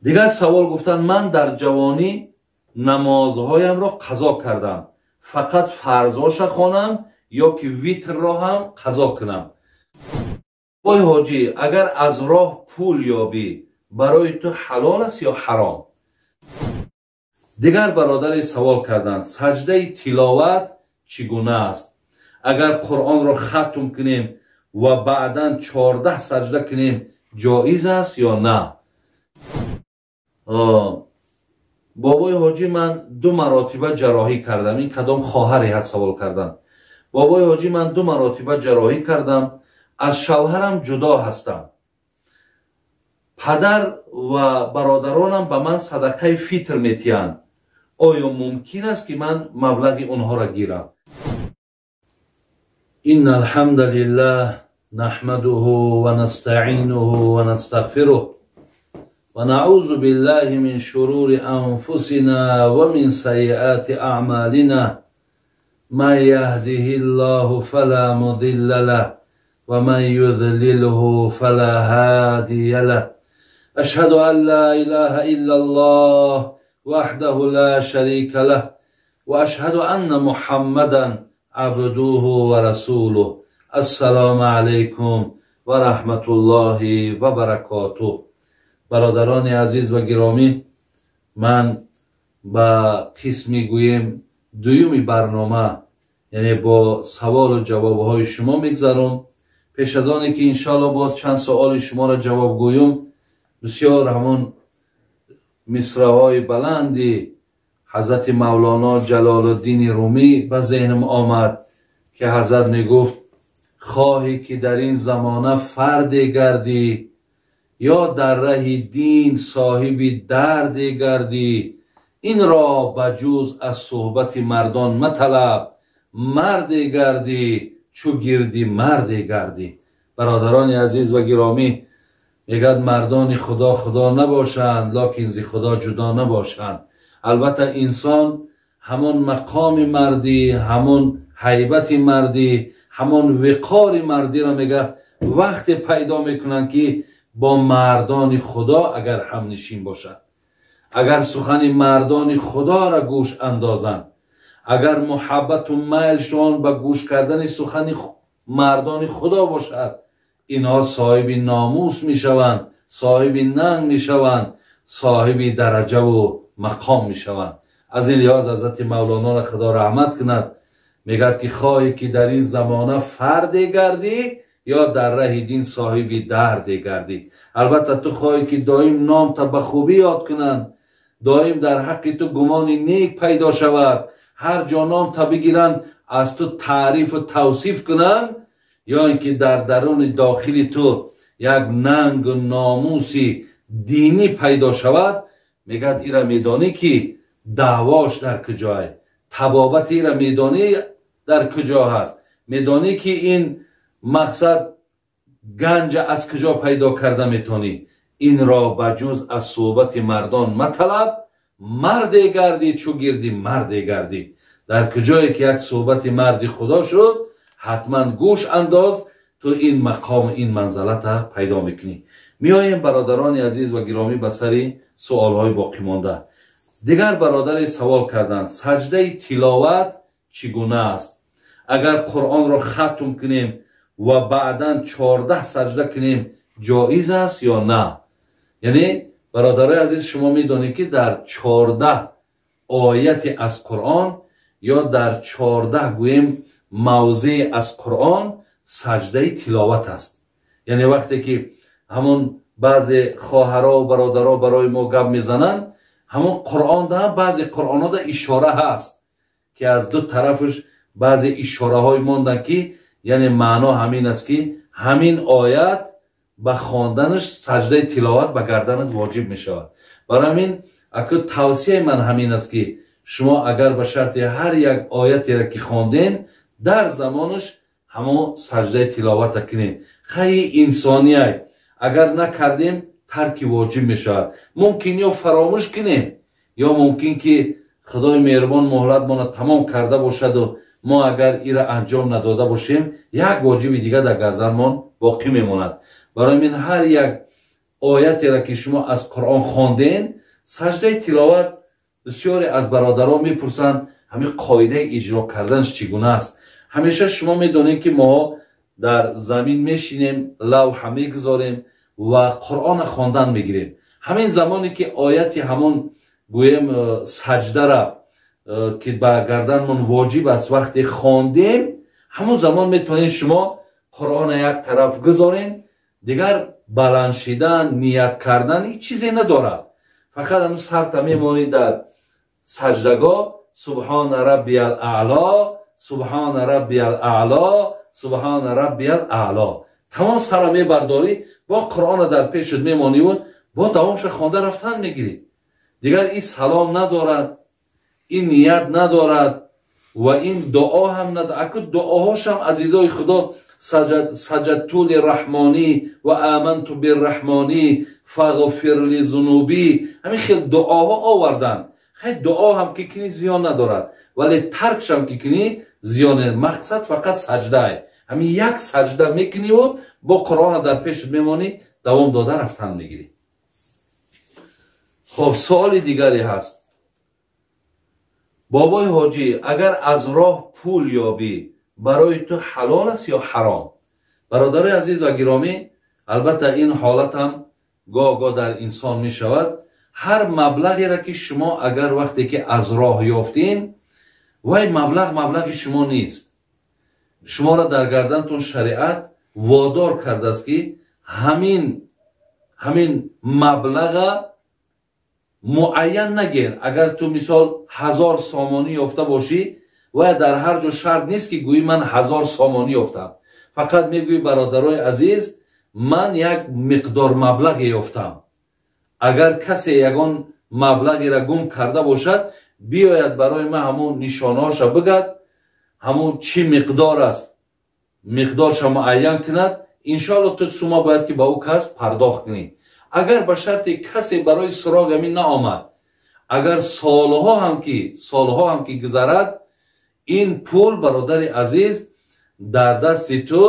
Дигар савол гуфтанд: ман дар ҷавонӣ намозҳоямро қазо кардам, фақат фарзоша хонам ё ки витрро ҳам қазо кунам? Бобои ҳоҷӣ, агар аз роҳ пул ёбӣ, барои ту ҳалол аст ё ҳаром? Дигар бародаре савол карданд: саҷдаи тиловат чӣ гуна аст? Агар Қуръонро хатм кунем ва баъдан 14 саҷда кунем, ҷоиз аст ё на? Бобои ҳоҷӣ, ман 2 маротиба ҷарроҳӣ кардам. Ин кадом хоҳаре ҳаст савол карданд. Бобои ҳоҷӣ, ман 2 маротиба ҷарроҳӣ кардам, аз шавҳарам ҷудо ҳастам. Падар ва бародаронам ба ман садақаи фитр метиҳанд. Оё мумкин аст, ки ман маблағи онҳоро гирам? Инна алҳамда лиллаҳ наҳмадуҳу ва настаъинуҳу ва настағфируҳ ва наъузу биллаҳи мин шурури анфусина ва мин сайиати аъмалина. Ман яҳдиҳиллоҳу фала мудилла лаҳ ва ман юдлилҳу фала ҳадия лаҳ. Ашҳаду ан ла илаҳа иллаллоҳ ваҳдаҳу ла шарика лаҳ ва ашҳаду анна Муҳаммадан абдуҳу ва расулуҳ. Ассалому алайкум ва раҳматуллоҳи ва баракотуҳ. Бародарони азиз ва гиромӣ, ман ба қисми гӯем дуюми барнома, яъне бо саволу ҷавобҳои шумо мегзаром. Пеш аз оне ки иншоалло боз чанд суоли шуморо ҷавоб гӯюм, бисёр ҳамон мисраҳои баланди ҳазрати Мавлоно Ҷалолуддини Румӣ ба зеҳнам омад, ки ҳазрат мегуфт: хоҳӣ ки дар ин замона фарде гардӣ ё дар раҳи дин соҳиби дарде гардӣ, инро ба ҷуз аз суҳбати мардон маталаб, марде гардӣ чу гирди марде гардӣ. Бародарони азиз ва гиромӣ, мегӯяд мардони Худо Худо набошанд, локин зи Худо ҷудо набошанд. Албатта инсон ҳамон мақоми мардӣ, ҳамон ҳайбати мардӣ, ҳамон виқори мардиро мегӯяд вақте пайдо мекунанд, ки бо мардони Худо агар ҳамнишин бошад, агар сухани мардони Худоро гӯш андозанд, агар муҳаббату майлшон ба гӯш кардани сухани мардони Худо бошад, инҳо соҳиби номус мешаванд, соҳиби нанг мешаванд, соҳиби дараҷаву мақом мешаванд. Аз ин лиҳоз ҳазрати Мавлоноро Худо раҳмат кунад, мегӯяд ки хоҳӣ ки дар ин замона фарде гардӣ ё дар раҳи дин соҳиби дарде гардӣ. Албатта ту хоҳӣ ки доим номта ба хубӣ ёд кунанд, доим дар ҳаққи ту гумони нек пайдо шавад, ҳар ҷо номта бигиранд, аз ту таърифу тавсиф кунанд, ё ин ки дар даруни дохили ту як нангу номуси динӣ пайдо шавад. Мегӯяд ира медонӣ ки даъвош дар куҷое, табобати ира медонӣ дар куҷо ҳаст, медонӣ ки ин мақсад ганҷа аз куҷо пайдо карда метонӣ. Инро ба ҷуз аз суҳбати мардон маталаб, марде гардӣ чу гирди марде гардӣ. Дар куҷое ки як суҳбати марди Худо шуд, ҳатман гӯш андоз, ту ин мақому ин манзалата пайдо мекунӣ. Меоем, бародарони азиз ва гиромӣ, ба сари суолҳои боқимонда. Дигар бародаре савол карданд: саҷдаи тиловат чӣ гуна аст? Агар Қуръонро хатм кунем ва баъдан 14 саҷда кунем, ҷоиз аст ё на? Яъне бародарои азиз, шумо медонед ки дар 14 ояти аз Қуръон ё дар 14 гӯем мавзеи аз Қуръон саҷдаи тиловат аст. Яъне вақте ки ҳамон баъзе хоҳаро ва бародаро барои мо гап мезананд, ҳамон Қуръонда ҳам баъзе Қуръонҳода ишора ҳаст, ки аз ду тарафаш баъзе ишораҳое монданд, ки яъне маъно ҳамин аст, ки ҳамин оят ба хонданаш саҷдаи тиловат ба гарданат воҷиб мешавад. Барои ҳамин аку тавсияи ман ҳамин аст, ки шумо агар ба шарти ҳар як оятеро ки хонден, дар замонаш ҳамон саҷдаи тиловата кунед. Хай инсониай, агар накардем тарки воҷиб мешавад. Мумкин ё фаромӯш кунем, ё мумкин ки Худои меҳрубон муҳлатмонро тамом карда бошаду мо агар ира анҷом надода бошем, як воҷиби дигар дар гарданмон боқӣ мемонад. Барои ҳамин ҳар як Оятеро ки шумо аз Қуръон хонден, саҷдаи тиловат, бисёре аз бародарон мепурсанд, ҳамин қоидаи иҷро карданаш чӣ гуна аст. Ҳамеша шумо медонед, ки мо дар замин мешинем, лавҳа мегузорем ва Қуръона хондан мегирем. Ҳамин замоне ки ояти ҳамон, гӯем, саҷдара, ки ба гарданмон воҷиб аст, вақте хондем, ҳамон замон метавонед шумо Қуръона як тараф гузорем. Дигар баланд шидан, ният кардан ҳеҷ чизе надорад. Фақат ҳамун сарта мемонӣ дар саҷдагоҳ, субҳона раббиял аъло, субҳона раббиял аъло, субҳона раббиял аъло. Тамом, сара мебардорӣ, бо Қуръона дар пешат мемониву бо давомша хонда рафтан мегирӣ. Дигар ин салом надорад, ин ният надорад ва ин дуо ҳам надорад. Аку дуоҳошам, азизои Худо, саҷадту лирраҳмонӣ ва аманту бирраҳмонӣ фағфир ли зунубӣ, ҳамин хел дуоҳо овардан. Хай, дуо ҳам ки кунӣ, зиён надорад, вале таркшам ки кунӣ, зиён. Мақсад фақат саҷдае. Ҳамин як саҷда мекуниву бо Қуръона дар пешат мемонӣ, давом дода рафтан мегирӣ. Хоб, суоли дигаре ҳаст. Бобои ҳоҷӣ, агар аз роҳ пул ёбӣ, барои ту ҳалол аст ё ҳаром? Бародарои азиз ва гиромӣ, албатта, ин ҳолатам гоҳ гоҳ дар инсон мешавад. Ҳар маблағеро ки шумо агар вақте ки аз роҳ ёфтин, вай маблағ маблағи шумо нест. Шуморо дар гардантон шариат водор кардааст, ки ҳамин маблаға муайян нагин. Агар ту, мисол, 1000 сомонӣ ёфта бошӣ, вай дар ҳар ҷо шарт нест, ки гӯӣ ман 1000 сомонӣ ёфтам. Фақат мегӯӣ: бародарои азиз, ман як миқдор маблағе ёфтам, агар касе ягон маблағеро гум карда бошад, биёяд, барои ман ҳамун нишонаҳоша бигад, ҳамун чӣ миқдор аст, миқдорша муайян кунад. Иншоалло, ту сума бояд ки ба ӯ кас пардохт кунӣ. Агар ба шарте касе барои суроғ ҳамин наомад, агар солҳо ҳам ки гузарад, ин пул, бародари азиз, дар дасти ту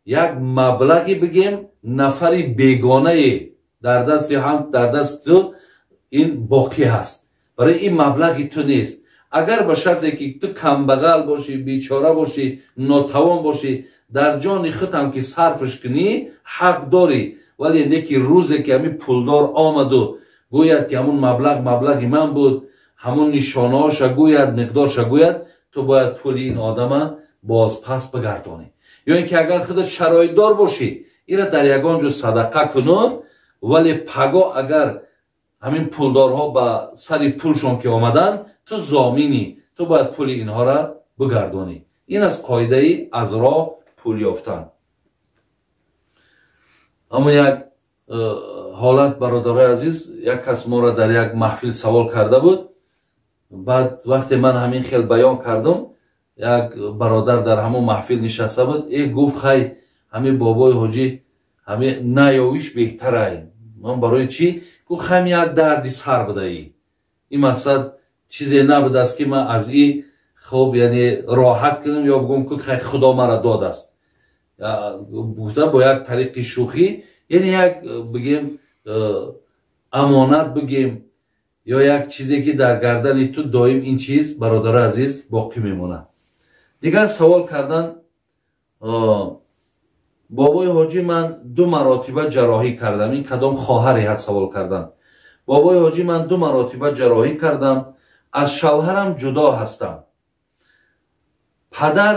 як маблағи, бигем, нафари бегонае дар дасти ҳам дар дасти ту ин боқӣ ҳаст. Барои ин маблағи ту нест. Агар ба шарте ки ту камбағал бошӣ, бечора бошӣ, нотавон бошӣ, дар ҷони худам ки сарфш кунӣ, ҳақ дорӣ. Вале неки рӯзе ки ҳамин пулдор омаду гӯяд, ки ҳамун маблағ маблағи ман буд, ҳамун нишонаҳоша гӯяд, миқдорша гӯяд, ту бояд пули ин одама бозпас бигардонӣ. Ё ин ки агар худат шароитдор бошӣ, ира дар ягон ҷо садақа кунун. Вале паго агар ҳамин пулдорҳо ба сари пулшон ки омаданд, ту зоминӣ, ту бояд пули инҳоро бигардонӣ. Ин аст қоидаи аз роҳ пул ёфтан. Аммо як ҳолат, бародарои азиз, як кас моро дар як маҳфил савол карда буд. Баъд вақте ман ҳамин хел баён кардам, як бародар дар ҳамон маҳфил нишаста буд, гуфт: хай, ҳамин бобои ҳоҷӣ, ҳамин наёвиш беҳтарай. Ман барои чӣ? Гуфт: ҳами як дарди сар будаӣ, ин мақсад чизе набудааст, ки ман аз и хуб, яъне, роҳат кунам ё бигӯм, ки хай, Худо мара додааст. Гуфта бо як тариқи шӯхӣ, яъне як, бигем, амонат бигем ё як чизе, ки дар гардани ту доим ин чиз, бародари азиз, боқӣ мемонад. Дигар савол кардан: бобои ҳоҷӣ, ман ду маротиба ҷарроҳӣ кардам. Ин кадом хоҳаре ҳаст, савол кардан. Бобои ҳоҷӣ, ман ду маротиба ҷарроҳӣ кардам, аз шавҳарам ҷудо ҳастам, падар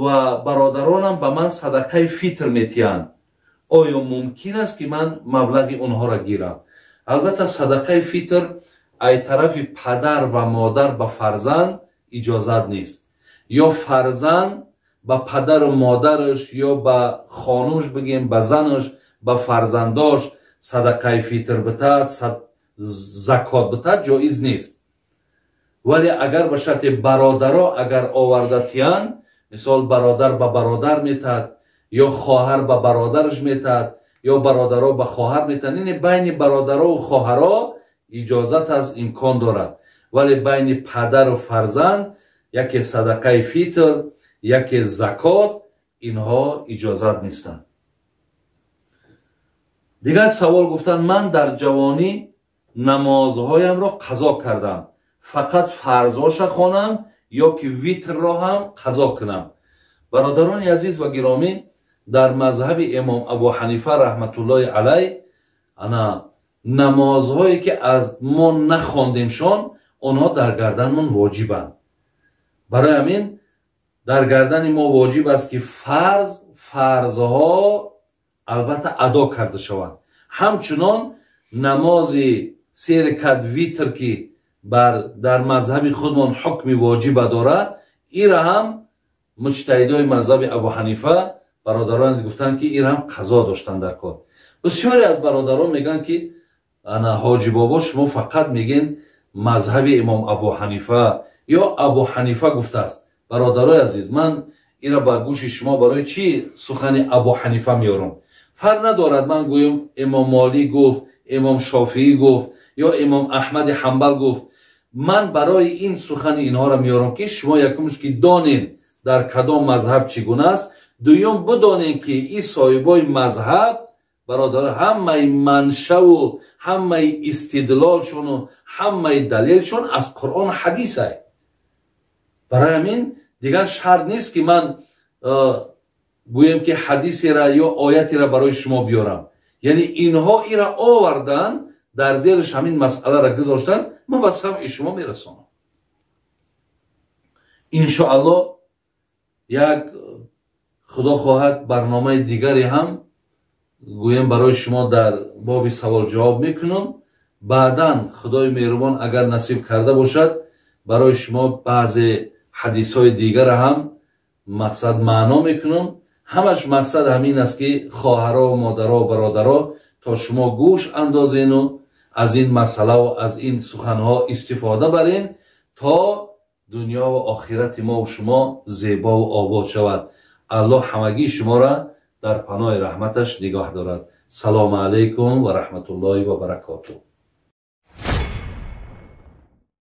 ва бародаронам ба ман садақаи фитр метиҳанд. Оё мумкин аст, ки ман маблағи онҳоро гирам? Албатта, садақаи фитр ай тарафи падар ва модар ба фарзанд иҷозат нест. Ё фарзанд ба падару модараш ё ба хонумш, бигем, ба занаш, ба фарзандош садақаи фитр битад, закот битад, ҷоиз нест. Вале агар ба шарти бародаро агар оварда тиянд, мисол, бародар ба бародар метаҳад ё хоҳар ба бародараш метаҳад ё бародаро ба хоҳар метаҳад, ине байни бародарову хоҳаро иҷозат аст, имкон дорад. Вале байни падару фарзанд яке садақаи фитр, яке закот, инҳо иҷозат нестанд. Дигар савол гуфтанд: ман дар ҷавонӣ намозҳоямро қазо кардам, фақат фарзҳоша хонам ё ки витрро ҳам қазо кунам? Бародарони азиз ва гиромӣ, дар мазҳаби имом Абу Ҳанифа раҳматуллоҳи алай, ана намозҳое ки аз мо нахондемшон, онҳо дар гарданмон воҷибанд. Барои ҳамин дар гардани мо воҷиб аст, ки фарзҳо албатта адо карда шаванд. Ҳамчунон намози се ракат витр, ки дар мазҳаби худмон ҳукми воҷиба дорад, ира ҳам муҷтаҳидои мазҳаби Абу Ҳанифа, бародарон, гуфтанд, ки ира ҳам қазо доштанд дар кор. Бисёре аз бародарон мегӯянд, ки ана ҳоҷи бобо, шумо фақат мегӯен мазҳаби имом Абу Ҳанифа ё Абу Ҳанифа гуфтааст. Бародарои азиз, ман ира ба гӯши шумо барои чӣ сухани Абу Ҳанифа меорам? Фарқ надорад, ман гӯям имом Молик гуфт, имом Шофиӣ гуфт ё имом Аҳмади Ҳанбал гуфт. Ман барои ин сухани инҳоро меорам, ки шумо якумш ки донем дар кадом мазҳаб чӣ гуна аст, дуюм бидонем, ки ин соҳибои мазҳаб, бародар, ҳамаи маншаву ҳамаи истидлолшону ҳамаи далелшон аз Қуръон ҳадис ай. Барои ҳамин дигар шарт нест, ки ман гӯем, ки ҳадисера ё оятеро барои шумо биёрам. Яъне инҳо ира овардан, дар зериш ҳамин масъаларо гузоштан, ман ба самъи шумо мерасонам, иншоалло. Як худо хоҳад, барномаи дигаре ҳам гӯем барои шумо дар боби савол-ҷавоб мекунам. Баъдан худои меҳрубон агар насиб карда бошад, барои шумо баъзе ҳадисҳои дигара ҳам мақсад маъно мекунам. Ҳамаш мақсад ҳамин аст, ки хоҳаро, модаро, бародаро, то шумо гӯш андозену аз ин масъалаву аз ин суханҳо истифода барен, то дунёву охирати мову шумо зебову обод шавад. Аллоҳ ҳамагии шуморо дар паноҳи раҳматаш нигоҳ дорад. Салому алайкум ва раҳматуллоҳи ва баракотуҳ.